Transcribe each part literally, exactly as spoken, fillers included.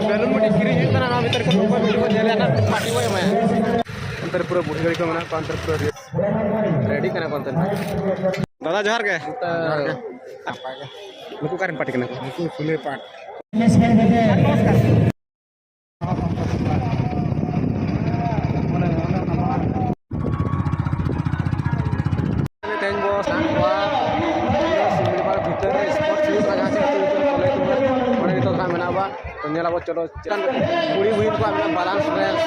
Balloon ᱢᱤᱫᱴᱤᱡ ᱠᱤᱨᱤᱧ ᱦᱩᱭᱩᱜ ᱠᱟᱱᱟ, ᱱᱚᱣᱟ ᱵᱷᱤᱛᱟᱹᱨ ᱠᱷᱚᱱ ᱚᱠᱚᱭ ᱢᱤᱫᱴᱤᱡ ᱠᱚ ᱧᱮᱞᱮᱭᱟ ᱱᱟᱜ, ᱯᱟᱨᱴᱤ ᱵᱚᱭ ᱮᱢᱟᱭᱟ᱾ ᱚᱱᱛᱮ ᱨᱮ ᱯᱩᱨᱟᱹ ᱵᱩᱰᱷᱤ ᱜᱟᱹᱲᱤ ᱠᱚ ᱢᱮᱱᱟᱜ ᱠᱚᱣᱟ, ᱚᱱᱛᱮ ᱨᱮ ᱯᱩᱨᱟᱹ ᱨᱮᱰᱤ ᱠᱟᱱᱟ ᱠᱚ ᱚᱱᱛᱮ ᱨᱮ᱾ ᱫᱟᱫᱟ ᱡᱚᱦᱟᱨ ᱜᱮ᱾ ᱡᱚᱦᱟᱨ ᱜᱮ᱾ ᱱᱩᱠᱩ ᱚᱠᱟᱨᱮᱱ ᱯᱟᱨᱴᱤ ᱠᱟᱱᱟ ᱠᱚ? ᱱᱩᱠᱩ ᱥᱩᱞᱮ ᱯᱟᱴ᱾ ᱛᱮᱦᱮᱧ ᱵᱚ ᱥᱟᱱᱟᱢ ᱠᱚᱣᱟ ᱥᱤᱢᱞᱤᱯᱟᱞ ᱵᱷᱤᱛᱟᱹᱨ ᱨᱮ sports ᱦᱩᱭᱩᱜ ᱠᱟᱱᱟ, ᱡᱟᱦᱟᱸ ᱪᱮ ᱟᱹᱛᱩ ᱫᱤᱥᱚᱢ ᱠᱚᱞᱮᱡᱽ ᱨᱮ ᱚᱸᱰᱮ ᱱᱤᱛᱚᱜ ᱫᱚ ᱦᱟᱸᱜ ᱢᱮᱱᱟᱜ ᱵᱚᱣᱟ᱾ ᱛᱚ ᱧᱮᱞ ᱟᱵᱚ, ᱪᱚᱞᱚ ᱪᱮᱛᱟᱱ ᱠᱩᱲᱤ ᱦᱩᱭᱩᱜ ᱠᱚᱣᱟ, ᱢᱮᱱᱟᱜ balance race,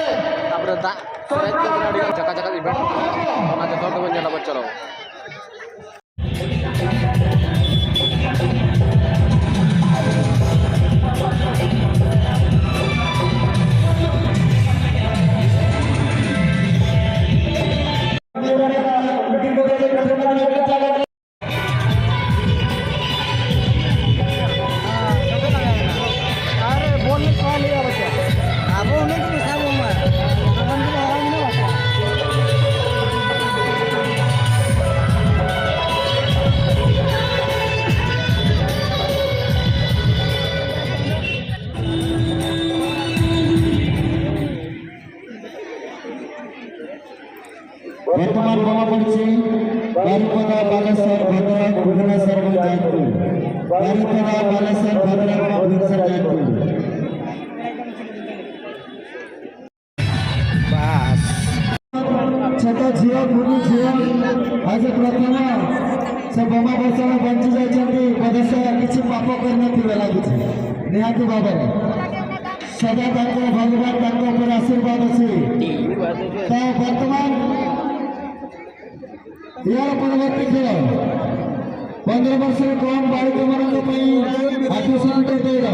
ᱛᱟᱯᱚᱨᱮ ᱫᱟᱜ ᱯᱮᱨᱮᱡ ᱠᱚ ᱢᱮᱱᱟᱜᱼᱟ, ᱟᱹᱰᱤ ᱜᱟᱱ ᱡᱟᱠᱟ ᱡᱟᱠᱟ event ᱢᱮᱱᱟᱜᱼᱟ, ᱚᱱᱟ ᱡᱚᱛᱚ ᱦᱚᱲ ᱛᱮᱵᱚᱱ ᱧᱮᱞ ᱟᱵᱚ, ᱪᱚᱞᱚ᱾ ବର୍ତ୍ତମାନ ବୋମା ପଡ଼ିଛି ବାରିପଦା, ବାଲେଶ୍ୱର, ଭଦ୍ରକ, ଭୁବନେଶ୍ୱର ଏବଂ ଜୟପୁର। ବାରିପଦା, ବାଲେଶ୍ୱର, ଭଦ୍ରକ ଏବଂ ଭୁବନେଶ୍ୱର, ଜୟପୁର। ବାସ୍। ଛୋଟ ଝିଅ, କୁନି ଝିଅ, ଆଜି ପ୍ରଥମ ସେ ବୋମା ବର୍ଷଣ ବଞ୍ଚି ଯାଇଛନ୍ତି। ବୋଧେ ସେ କିଛି ପାପ କରିନଥିବେ ଲାଗୁଛି, ନିହାତି ଭାବରେ। ସଦା ତାଙ୍କର ଭଗବାନ ତାଙ୍କ ଉପରେ ଆଶୀର୍ବାଦ ଅଛି। ତ ବର୍ତ୍ତମାନ ଏହାର ପରବର୍ତ୍ତୀ ଖେଳ, ପନ୍ଦର ବର୍ଷରୁ କମ୍ ବାଳିକାମାନଙ୍କ ପାଇଁ ଆଠଶହ ମିଟର ଦୌଡ଼।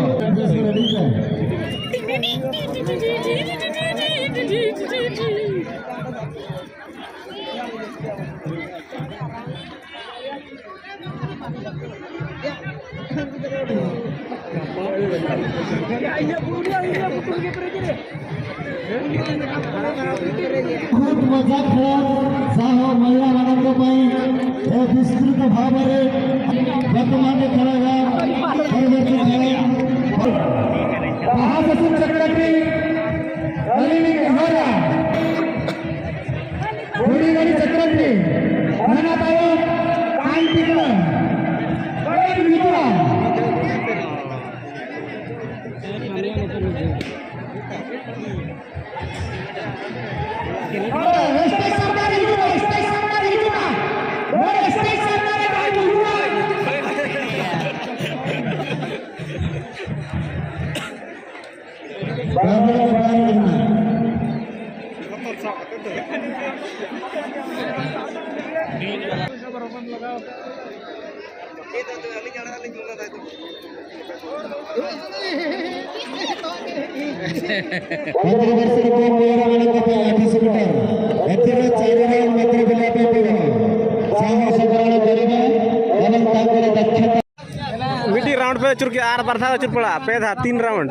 ବହୁତ ମଜା। ଯାହା ହଉ, ମହିଳାମାନଙ୍କ ପାଇଁ ଏ ବିସ୍ତୃତ ଭାବରେ ବର୍ତ୍ତମାନ ᱯᱚᱸᱫᱽᱨᱚ ᱵᱚᱨᱥᱚ ᱨᱮ ᱠᱚᱢ ᱩᱢᱮᱨ ᱨᱮ ᱢᱮᱱᱟᱜ ᱠᱚᱣᱟ ᱟᱴᱷᱟᱥ ᱢᱤᱴᱟᱨ᱾ ᱮᱛᱷᱮᱨ ᱨᱮ ᱪᱟᱨ ᱨᱟᱣᱩᱱᱰ ᱢᱟᱛᱨᱚ ᱵᱤᱞᱟ ᱯᱮ ᱯᱮ ᱠᱟᱱᱟ᱾ ᱥᱟᱦᱚᱥ ᱚᱵᱚᱨᱚᱱ ᱠᱚᱨᱤᱵᱟ ᱮᱵᱚᱝ ᱛᱟᱝᱠᱚᱨ ᱫᱟᱠᱷᱟᱛᱟ᱾ ᱢᱤᱫᱴᱤᱡ ᱨᱟᱣᱩᱱᱰ ᱯᱮ ᱟᱹᱪᱩᱨ ᱠᱮᱜᱼᱟ ᱟᱨ ᱵᱟᱨ ᱫᱷᱟᱣ ᱟᱹᱪᱩᱨ ᱯᱟᱲᱟᱜᱼᱟ, ᱯᱮ ᱫᱷᱟᱣ, ᱛᱤᱱ ᱨᱟᱣᱩᱱᱰ᱾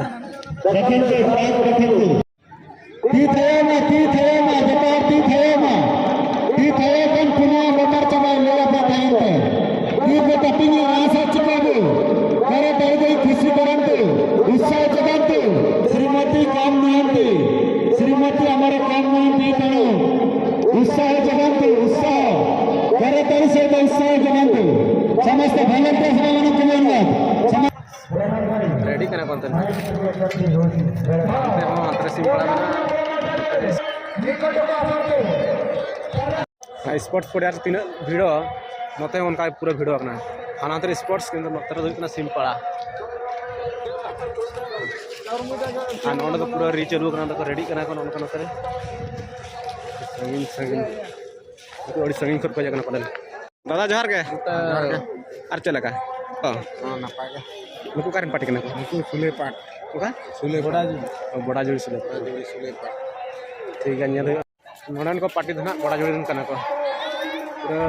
ᱫᱮᱠᱷᱮᱱ ᱫᱮ, ᱯᱟᱸᱪ ᱫᱮᱠᱷᱮᱱ ᱫᱮ᱾ ᱛᱤ ᱛᱷᱟᱭᱚ ᱢᱟ, ᱛᱤ ᱛᱷᱟᱭᱚ ᱢᱟ, ᱡᱚᱛᱚ ᱦᱚᱲ ᱛᱤ ᱛᱷᱟᱭᱚ ᱢᱟ᱾ ᱛᱤ ᱛᱷᱟᱭᱚ ᱠᱷᱟᱱ ᱯᱩᱱᱭᱟ ᱞᱟᱛᱟᱨ ᱪᱟᱵᱟᱭ ᱞᱟᱹᱭ ᱟᱯᱮ ᱛᱟᱭᱚᱢ ᱛᱮ᱾ ᱛᱤ ᱯᱮ ᱛᱟᱹᱯᱤᱧᱟ, ᱟᱥᱟ ᱪᱤᱠᱟᱹ ᱵᱤᱱ? ᱠᱟᱨᱮ ᱛᱟᱹᱨᱤ ᱫᱚ ᱠᱷᱩᱥᱤ ᱠᱟᱨᱟᱱ ᱛᱮ, ᱩᱥᱟᱦᱚ ᱡᱟᱜᱟᱱ ᱛᱮ, ᱥᱨᱤᱢᱚᱛᱤ ᱠᱟᱢ ᱢᱚᱦᱟᱱᱛᱤ, ᱥᱨᱤᱢᱚᱛᱤ ᱟᱢᱟᱨᱟ ᱠᱟᱢ ᱢᱚᱦᱟᱱᱛᱤ ᱛᱟᱭᱚᱢ᱾ ᱩᱥᱟᱦᱚ ᱡᱟᱜᱟᱱ ᱛᱮ, ᱩᱥᱟᱦᱚ᱾ ᱠᱟᱨᱮ ᱛᱟᱹᱨᱤ ᱥᱮ ᱫᱚ ᱩᱥᱟᱦᱚ ᱡᱟᱜᱟᱱ ᱛᱮ᱾ ସମସ୍ତ ଭଲେଣ୍ଟିୟର୍ସ ମାନଙ୍କୁ କୁହନ୍ତୁ। ସମ- ରେଡି କର କଣ୍ଟେଣ୍ଟ। ᱱᱚᱛᱮ ᱦᱚᱸ ᱚᱱᱛᱮ ᱨᱮ ᱥᱤᱢ ᱯᱟᱲᱟ ᱢᱮᱱᱟᱜᱼᱟ᱾ ᱟᱨ ᱥᱯᱳᱨᱴᱥ ᱯᱚᱲᱤᱭᱟ ᱨᱮ ᱛᱤᱱᱟᱹᱜ ᱵᱷᱤᱲᱚᱜᱼᱟ, ᱱᱚᱛᱮ ᱦᱚᱸ ᱚᱱᱠᱟ ᱯᱩᱨᱟᱹ ᱵᱷᱤᱲᱚᱜ ᱠᱟᱱᱟ᱾ ᱦᱟᱱᱟ ᱱᱚᱛᱮ ᱨᱮ ᱥᱯᱳᱨᱴᱥ, ᱠᱤᱱᱛᱩ ᱱᱚᱛᱮ ᱨᱮᱫᱚ ᱦᱩᱭᱩᱜ ᱠᱟᱱᱟ ᱥᱤᱢ ᱯᱟᱲᱟ᱾ ᱟᱨ ᱱᱚᱸᱰᱮ ᱫᱚ ᱯᱩᱨᱟᱹ ᱨᱤ ᱪᱟᱹᱞᱩ ᱠᱟᱱᱟ, ᱱᱚᱸᱰᱮ ᱠᱚ ᱨᱮᱰᱤᱜ ᱠᱟᱱᱟ ᱠᱚ ᱱᱚᱜᱼᱚ ᱱᱚᱝᱠᱟ ᱱᱚᱛᱮ ᱨᱮ᱾ ᱥᱟᱺᱜᱤᱧ ᱥᱟᱺᱜᱤᱧ, ᱩᱱᱠᱩ ᱟᱹᱰᱤ ᱥᱟᱺᱜᱤᱧ ᱠᱷᱚᱱ ᱠᱚ ᱦᱮᱡ ᱟᱠᱟᱱᱟ ᱯᱟᱞᱮᱱ᱾ ᱫᱟᱫᱟ ᱡᱚᱦᱟᱨ ᱜᱮ᱾ ᱡᱚᱦᱟᱨ ᱜᱮ᱾ ᱟᱨ ᱪᱮᱫ ᱞᱮᱠᱟ? ᱚ᱾ ᱦᱚᱸ, ᱱᱟᱯᱟᱭ ᱜᱮ᱾ ᱱᱩᱠᱩ ᱚᱠᱟᱨᱮᱱ ᱯᱟᱴᱤ ᱠᱟᱱᱟ ᱠᱚ? ᱱᱩᱠᱩ ᱥᱩᱞᱮ ᱯᱟᱴ᱾ ᱚᱠᱟ? ᱥᱩᱞᱮ ᱯᱟᱴ᱾ ᱵᱚᱰᱟᱡᱩᱲᱤ᱾ ᱚ, ᱵᱚᱰᱟᱡᱩᱲᱤ ᱥᱩᱞᱮ ᱯᱟᱴ᱾ ᱵᱚᱰᱟᱡᱩᱲᱤ ᱥᱩᱞᱮ ᱯᱟᱴ᱾ ᱴᱷᱤᱠ ᱜᱮᱭᱟ, ᱧᱮᱞ ᱦᱩᱭᱩᱜᱼᱟ᱾ ᱱᱚᱰᱮᱱ ᱠᱚ ᱯᱟᱴᱤ ᱫᱚ ᱱᱟᱦᱟᱜ ᱵᱚᱰᱟᱡᱩᱲᱤ ᱨᱮᱱ ᱠᱟᱱᱟ ᱠᱚ᱾ ᱯᱩᱨᱟᱹ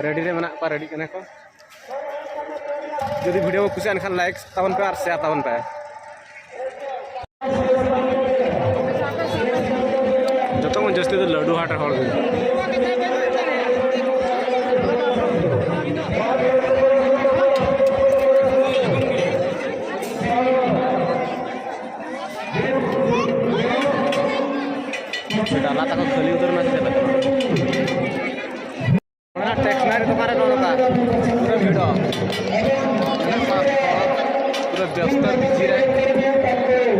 ᱨᱮᱰᱤ ᱨᱮ ᱢᱮᱱᱟᱜ ᱠᱚᱣᱟ, ᱨᱮᱰᱤᱜ ᱠᱟᱱᱟ ᱠᱚ᱾ ᱡᱩᱫᱤ ᱵᱷᱤᱰᱤᱭᱳ ᱠᱚ ᱠᱩᱥᱤᱭᱟᱜ ᱮᱱᱠᱷᱟᱱ ᱞᱟᱭᱤᱠ ᱛᱟᱵᱚᱱ ᱯᱮ ᱟᱨ ᱥᱮᱭᱟᱨ ᱛᱟᱵᱚᱱ ᱯᱮ᱾ ᱡᱚᱛᱚ ᱠᱷᱚᱱ ᱡᱟᱹᱥᱛᱤ ᱫᱚ ᱞᱟᱹᱰᱩ ᱦᱟᱴ ᱨᱮ ᱦᱚᱲ ᱜᱮ᱾ ᱰᱟᱞᱟ ᱛᱟᱠᱚ ᱠᱷᱟᱹᱞᱤ ᱩᱛᱟᱹᱨ ᱮᱱᱟ ᱥᱮ ᱪᱮᱫ ᱞᱮᱠᱟ? ᱚᱱᱟ ᱴᱮᱠᱥᱱᱟᱨᱤ ᱫᱚᱠᱟᱱ ᱨᱮ ᱱᱚᱜᱼᱚ ᱱᱚᱝᱠᱟ ᱯᱩᱨᱟᱹ ᱵᱷᱤᱲ᱾ ᱯᱩᱨᱟᱹ ᱵᱮᱵᱽᱥᱟ ᱵᱤᱡᱤ ᱨᱮ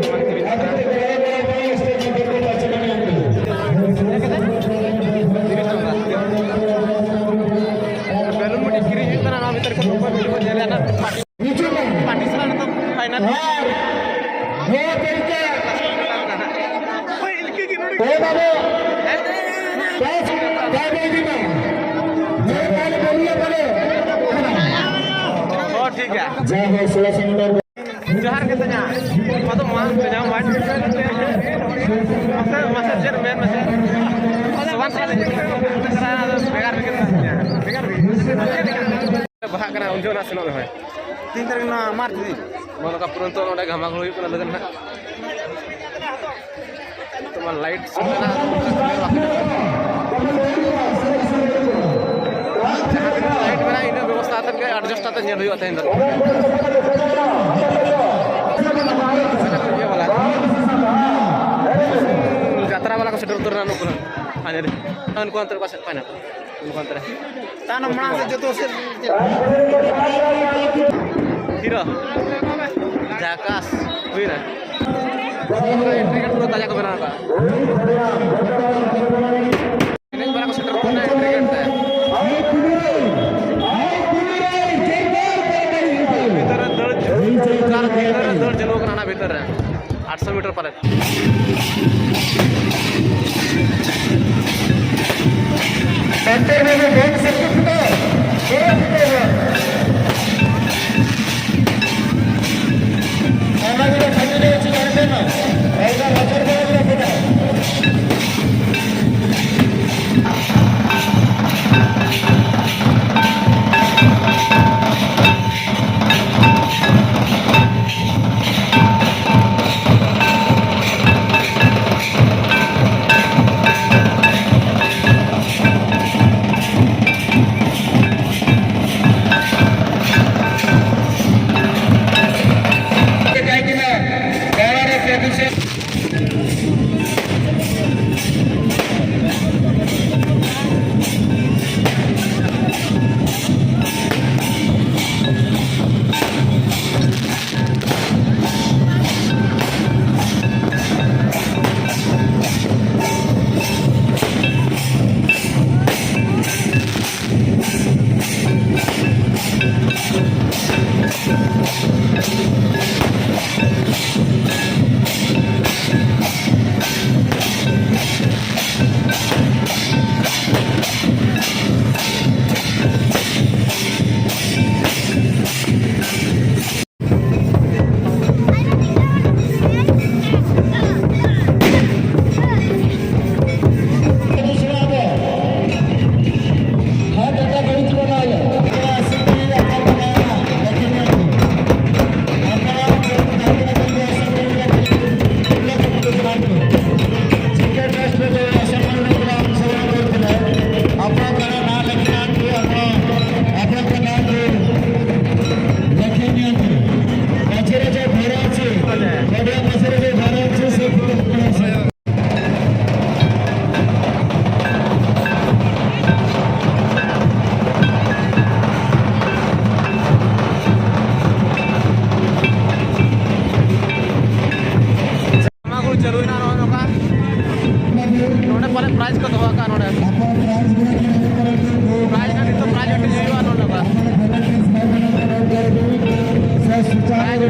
ᱥᱟᱢᱟᱱ ᱠᱤᱨᱤᱧ ᱠᱟᱱᱟ᱾ ᱛᱤᱨᱤᱥ ᱴᱟᱠᱟ᱾ ᱵᱮᱞᱩᱱ ᱢᱤᱫᱴᱤᱡ ᱠᱤᱨᱤᱧ ᱦᱩᱭᱩᱜ ᱠᱟᱱᱟ, ᱱᱚᱣᱟ ᱵᱷᱤᱛᱟᱹᱨ ᱠᱷᱚᱱ ᱚᱠᱚᱭ ᱵᱮᱞᱩᱱ ᱠᱚ ᱧᱮᱞᱮᱜᱼᱟ ᱱᱟᱜ᱾ ᱦᱤᱡᱩᱜ ᱢᱮ᱾ ᱯᱟᱴᱤ ᱥᱟᱞᱟᱜ ᱱᱤᱛᱚᱜ ᱯᱷᱟᱭᱱᱟᱞ᱾ ᱟᱨ ᱱᱚᱣᱟ ᱛᱟᱹᱨᱤᱠᱷ ᱨᱮ ᱦᱳᱭ, ᱤᱱᱠᱟᱹ ᱜᱮ ᱱᱚᱰᱮ᱾ ᱦᱳᱭ ᱵᱟᱵᱩ᱾ ᱵᱮᱥ, ᱵᱟᱭ ᱵᱟᱭ ᱤᱫᱤ ᱢᱮ᱾ ᱱᱚᱣᱟ ᱛᱟᱦᱞᱮ ᱵᱚᱞᱤᱭᱟ ᱵᱚᱞᱮ᱾ ᱴᱷᱤᱠ ᱜᱮᱭᱟ᱾ ᱡᱟᱭ ᱦᱳᱠ, ᱥᱳᱞᱳ ᱥᱚᱝᱜᱚ ᱡᱚᱦᱟᱨ ᱜᱮ ᱛᱟᱧᱟ᱾ ᱟᱫᱚ ᱢᱟ ᱛᱟᱧᱟ, ᱢᱟ᱾ ᱢᱟᱥᱮ, ᱢᱟᱥᱮ ᱪᱮᱫ ᱢᱮᱱ ᱢᱮᱥᱮ? ᱥᱚᱢᱟᱱ ᱥᱟᱞᱟᱜ ᱵᱷᱮᱜᱟᱨ ᱵᱷᱮᱜᱟᱨ ᱛᱟᱧᱟ᱾ ᱵᱷᱮᱜᱟᱨ ᱜᱮ᱾ ᱵᱟᱦᱟᱜ ᱠᱟᱱᱟ, ᱩᱱ ᱡᱚᱦᱚᱜ ᱱᱟᱜ ᱥᱮᱱᱚᱜ ᱢᱮ ᱦᱳᱭ᱾ ᱛᱤᱱ ᱛᱟᱹᱨᱤᱠᱷ ᱱᱚᱣᱟ ᱢᱟᱨᱪ ᱫᱤᱱ? ᱱᱚᱣᱟ ᱱᱚᱝᱠᱟ ᱯᱩᱨᱟᱹ ᱱᱤᱛᱚᱜ ᱱᱚᱰᱮ ᱜᱷᱟᱢᱟᱜᱷᱩᱲ ᱦᱩᱭᱩᱜ ᱠᱟᱱᱟ, ᱞᱟᱹᱜᱤᱫ ᱱᱟᱜ᱾ ᱛᱚᱢᱟ ᱞᱟᱭᱤᱴ ᱥᱮᱴ ᱢᱮᱱᱟᱜᱼᱟ, ᱡᱟᱦᱟᱸ ᱛᱤᱱᱟᱹᱜ ᱞᱟᱭᱤᱴ ᱢᱮᱱᱟᱜᱼᱟ, ᱤᱱᱟᱹ ᱵᱮᱵᱚᱥᱛᱷᱟ ᱠᱟᱛᱮ ᱜᱮ adjust ᱠᱟᱛᱮ ᱧᱮᱞ ᱦᱩᱭᱩᱜᱼᱟ ᱛᱮᱦᱮᱧ ᱫᱚ᱾ ᱤᱭᱟᱹ ᱵᱟᱞᱟ, ᱡᱟᱛᱨᱟ ᱵᱟᱞᱟ ᱠᱚ ᱥᱮᱴᱮᱨ ᱩᱛᱟᱹᱨ ᱮᱱᱟ ᱱᱩᱠᱩ ᱦᱚᱸ᱾ ᱦᱟᱱᱮ ᱨᱮ, ᱩᱱᱠᱩ ᱚᱱᱛᱮ ᱨᱮ ᱚᱠᱟ ᱥᱮᱫ ᱠᱷᱚᱱ ᱦᱮᱱᱟᱜ ᱠᱚᱣᱟ? ᱩᱱᱠᱩ ᱚᱱᱛᱮ ᱨᱮ᱾ ᱛᱟᱭᱱᱚᱢ ᱢᱟᱲᱟᱝ ᱥᱮᱫ ᱡᱚᱛᱚ ᱥᱮᱫ᱾ ᱦᱤᱨᱳ᱾ ᱡᱟᱠᱟᱥ᱾ ᱦᱩᱭᱱᱟ᱾ ᱮᱱᱴᱨᱤ ᱜᱮᱴ ᱯᱩᱨᱟᱹ ᱛᱟᱡᱟ ᱠᱚ ᱵᱮᱱᱟᱣ ᱠᱟᱜᱼᱟ᱾ ᱮᱱᱮᱡ ᱵᱟᱲᱟ ᱠᱚ ᱥᱮᱴᱮᱨ ᱠᱟᱱᱟ ᱮᱱᱴᱨᱤ ᱜᱮᱴ ᱛᱮ᱾ ᱵᱷᱤᱛᱟᱹᱨ ᱨᱮ ᱫᱟᱹᱲ, ᱵᱷᱤᱛᱟᱹᱨ ᱨᱮ ᱫᱟᱹᱲ ᱪᱟᱹᱞᱩ ᱠᱟᱱᱟ ᱚᱱᱟ ᱵᱷᱤᱛᱟᱹᱨ ᱨᱮ᱾ ᱟᱴᱥᱚ ᱢᱤᱴᱟᱨ ᱯᱟᱨᱮ᱾ ᱰᱟᱠᱛᱟᱨ ᱵᱟᱹᱵᱩ, ᱵᱮᱝᱠ ᱥᱟᱨᱴᱤᱯᱷᱤᱠᱮᱴ, ᱵᱮᱝᱠ ᱥᱟᱨᱴᱤᱯᱷᱤᱠᱮᱴ᱾ ᱚᱱᱟ ᱜᱮ ᱠᱷᱟᱹᱴᱤ ᱨᱮ ᱪᱮᱫ ᱟᱨ ᱵᱮᱱᱟ? ᱨᱟᱭᱜᱟᱲ ᱨᱟᱡᱚᱨ ᱵᱟᱵᱟ ᱜᱮ ᱵᱮᱱᱟ᱾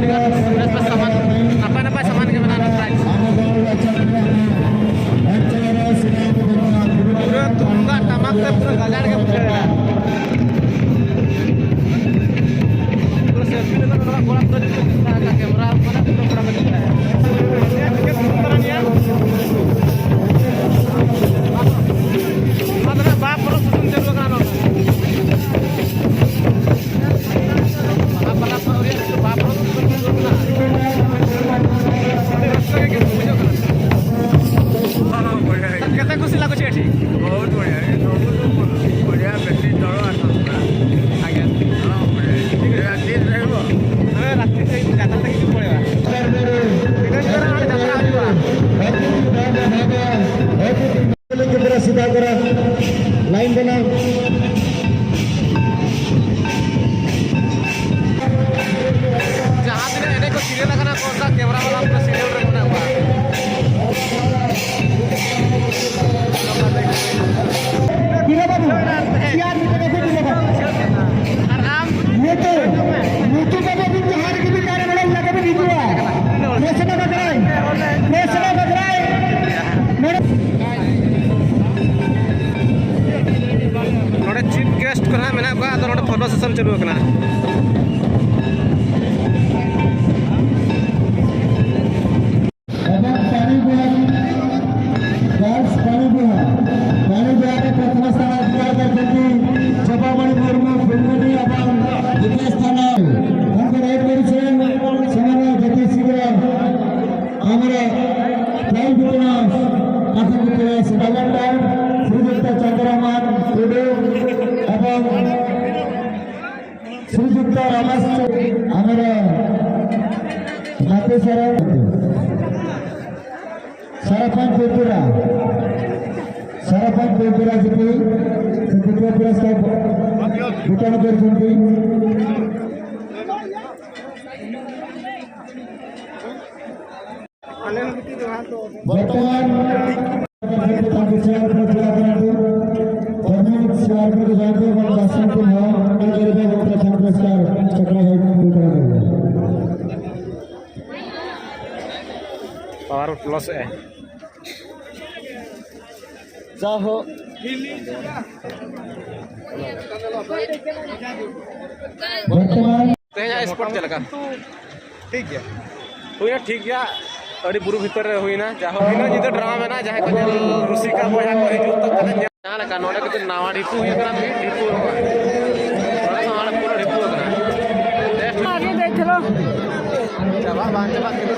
ᱵᱮᱥ ᱵᱮᱥ ᱥᱟᱢᱟᱱ, ᱱᱟᱯᱟᱭ ᱱᱟᱯᱟᱭ ᱥᱟᱢᱟᱱ ᱜᱮ ᱢᱮᱱᱟᱜᱼᱟ ᱱᱚᱰᱮ᱾ ᱯᱩᱨᱟᱹ ᱛᱩᱢᱫᱟᱜ ᱴᱟᱢᱟᱠ ᱛᱮ ᱯᱩᱨᱟᱹ ᱜᱟᱡᱟᱲ ᱜᱮ ᱵᱩᱡᱷᱟᱹᱣ ᱮᱱᱟ᱾ ᱯᱩᱨᱟᱹ selfie ᱞᱟᱹᱜᱤᱫ ᱱᱚᱣᱟ ᱠᱚᱲᱟ ᱠᱚ ᱡᱩᱛ ᱠᱟᱜᱼᱟ, camera ᱢᱟᱱᱮ ᱯᱩᱨᱟᱹ ᱠᱚᱲᱟ ᱠᱚ ᱡᱩᱛ ᱠᱟᱜᱼᱟ᱾ ᱴᱤᱠᱤᱴ ᱛᱟᱨᱟ ᱱᱤᱭᱟ᱾ ᱱᱚᱣᱟ ᱫᱚ ᱱᱟᱜ ᱵᱟᱦᱟ ᱯᱚᱨᱚᱵᱽ ᱥᱩᱥᱩᱱ ᱪᱟᱹᱞᱩ ᱟᱠᱟᱱᱟ ᱱᱚᱰᱮ᱾ ᱵᱟᱦᱟ ᱯᱚᱨᱚᱵᱽ ᱟᱹᱣᱨᱤ ᱦᱩᱭᱩᱜᱼᱟ, ᱵᱟᱦᱟ ᱯᱚᱨᱚᱵᱽ ᱥᱩᱥᱩᱱ ᱪᱟᱹᱞᱩ ᱟᱠᱟᱱᱟ᱾ ᱟᱹᱰᱤ ᱨᱟᱹᱥᱠᱟᱹ ᱜᱮ ᱵᱩᱡᱷᱟᱹᱜ ᱠᱟᱱᱟ᱾ ᱵᱚᱲᱤᱭᱟ ᱜᱮ᱾ ᱠᱟᱛᱮ ᱠᱩᱥᱤ ᱞᱟᱜᱚ ᱪᱮᱫ ᱴᱷᱤᱠ? ᱵᱚᱦᱩᱛ ᱵᱚᱲᱤᱭᱟ, ᱵᱚᱲᱤᱭᱟ, ᱵᱮᱥᱤ ᱫᱚᱨᱚ ᱟᱨ ᱥᱚᱥᱛᱟ᱾ ᱟᱜᱮ᱾ ᱦᱚᱸ, ᱵᱚᱲᱤᱭᱟ᱾ ᱨᱟᱛᱤ ᱨᱮ ᱦᱩᱭᱩᱜᱼᱟ? ᱦᱮᱸ, ᱨᱟᱛᱤ ᱨᱮ ᱡᱟᱛᱨᱟ ᱛᱮᱜᱮ ᱵᱚᱲᱤᱭᱟ᱾ ᱛᱤᱱᱟᱹᱜ ᱡᱳᱨ ᱟᱨ ᱡᱟᱛᱨᱟ ᱦᱩᱭᱩᱜᱼᱟ? ᱜᱤᱫᱽᱨᱟᱹ ᱥᱤᱫᱷᱟ ᱠᱚᱨᱟ, ᱞᱟᱭᱤᱱ ᱵᱮᱱᱟᱣ᱾ ᱡᱟᱦᱟᱸ ᱛᱤᱱᱟᱹᱜ ᱮᱱᱮᱡ ᱠᱚ serial ᱟᱠᱟᱱᱟ ᱠᱚ, ᱚᱱᱠᱟ camera ᱵᱟᱞᱟ ᱠᱚ serial ᱨᱮ ᱢᱮᱱᱟᱜ ᱠᱚᱣᱟ᱾ ᱦᱤᱨᱳ ᱵᱟᱹᱵᱩ, ᱪᱮᱭᱟᱨ ᱢᱤᱫᱴᱮᱱ ᱟᱹᱜᱩᱭ ᱢᱮ ᱵᱟᱵᱟ᱾ ᱟᱨ ᱟᱢ? ᱱᱤᱛᱚᱜ, ᱱᱤᱛᱚᱜ ᱵᱟᱵᱟ ᱵᱤᱱ ᱡᱟᱦᱟᱸ ᱨᱮᱜᱮ ᱵᱤᱱ ᱛᱟᱦᱮᱱᱟ, ᱱᱚᱰᱮ ᱞᱟᱜᱟ ᱵᱤᱱ ᱦᱤᱡᱩᱜᱼᱟ᱾ ᱯᱨᱮᱥᱱᱟ ᱵᱟᱜᱽᱨᱟᱭ, ᱯᱨᱮᱥᱱᱟ ᱵᱟᱜᱽᱨᱟᱭ᱾ ᱱᱚᱰᱮ ᱱᱚᱰᱮ chief guest ᱠᱚ ᱱᱟᱦᱟᱜ ᱢᱮᱱᱟᱜ ᱠᱚᱣᱟ, ᱟᱫᱚ ᱱᱚᱰᱮ photo session ᱪᱟᱹᱞᱩ ᱟᱠᱟᱱᱟ᱾ ଏବଂ ପାଣି ବୁହା, ଗାର୍ଲସ ପାଣି ବୁହା, ପାଣି ବୁହାରେ ପ୍ରଥମ ସ୍ଥାନ ଅଧିକାର କରିଛନ୍ତି ଜବାମଣି ମୁର୍ମୁ, ଫୁଲମଣି ଏବଂ ଦ୍ୱିତୀୟ ସ୍ଥାନ ତାଙ୍କୁ ରେଡ୍ କରିଛେ। ସେମାନେ ଯେତେ ଶୀଘ୍ର ଆମର ପ୍ରାଇଜ୍ ବିତରଣ ପାଖକୁ ପଳେଇ ଆସିବା। ଶ୍ରୀଯୁକ୍ତ ଚନ୍ଦ୍ରମୋହନ ଟୁଡୁ ଏବଂ ଶ୍ରୀଯୁକ୍ତ ରମେଶ, ଆମର ମାଟି ସାର, ସରପଞ୍ଚ ତ୍ରିପୁରା, ସରପଞ୍ଚ ତ୍ରିପୁରା ଜିତି ସେ ଦ୍ୱିତୀୟ ପୁରସ୍କାର ବିତରଣ କରିଛନ୍ତି। ବର୍ତ୍ତମାନ ତାଙ୍କୁ ଚେୟାର ଉପରେ ଛିଡ଼ା କରନ୍ତୁ। ପ୍ରଧାନ ଚେୟାର ଉପରକୁ ଯାଆନ୍ତୁ ଏବଂ ଦର୍ଶକଙ୍କୁ ମହମବତୀ କରିବେ ଏବଂ ପ୍ରଥମ ପୁରସ୍କାର ଚକ୍ର ଭାଇ ବିତରଣ କରିବେ। ᱞᱚᱥᱮᱜᱼᱟᱭ᱾ ᱡᱟᱭᱦᱳᱠ, ᱵᱚᱨᱛᱚᱢᱟᱱ ᱛᱮᱦᱮᱧᱟᱜ ᱥᱯᱳᱨᱴ ᱪᱮᱫ ᱞᱮᱠᱟ? ᱴᱷᱤᱠ ᱜᱮᱭᱟ᱾ ᱦᱩᱭᱱᱟ, ᱴᱷᱤᱠ ᱜᱮᱭᱟ᱾ ᱟᱹᱰᱤ ᱵᱩᱨᱩ ᱵᱷᱤᱛᱟᱹᱨ ᱨᱮ ᱦᱩᱭᱱᱟ᱾ ᱡᱟᱭᱦᱳᱠ, ᱤᱱᱟᱹ ᱧᱤᱫᱟᱹ ᱰᱨᱟᱢᱟ ᱢᱮᱱᱟᱜᱼᱟ᱾ ᱡᱟᱦᱟᱸᱭ ᱠᱚ ᱧᱮᱞ ᱨᱩᱥᱤᱠᱟ ᱵᱚᱭᱦᱟ ᱠᱚ ᱦᱤᱡᱩᱜ ᱛᱟᱠᱚ ᱠᱷᱟᱱ ᱧᱮᱞ᱾ ᱡᱟᱦᱟᱸ ᱞᱮᱠᱟ ᱱᱚᱰᱮ ᱠᱤᱱᱛᱩ ᱱᱟᱣᱟ ᱰᱷᱤᱯᱩ ᱦᱩᱭ ᱠᱟᱱᱟ, ᱰᱷᱤᱯᱩ ᱱᱚᱣᱟ᱾ ᱱᱚᱰᱮ ᱫᱚ ᱦᱟᱸᱰᱮ ᱯᱩᱨᱟᱹ ᱰᱷᱤᱯᱩ ᱠᱟᱱᱟ᱾ ᱪᱟᱵᱟᱜ ᱵᱟᱝ ᱪᱟᱵᱟᱜ ᱠᱤᱱᱛᱩ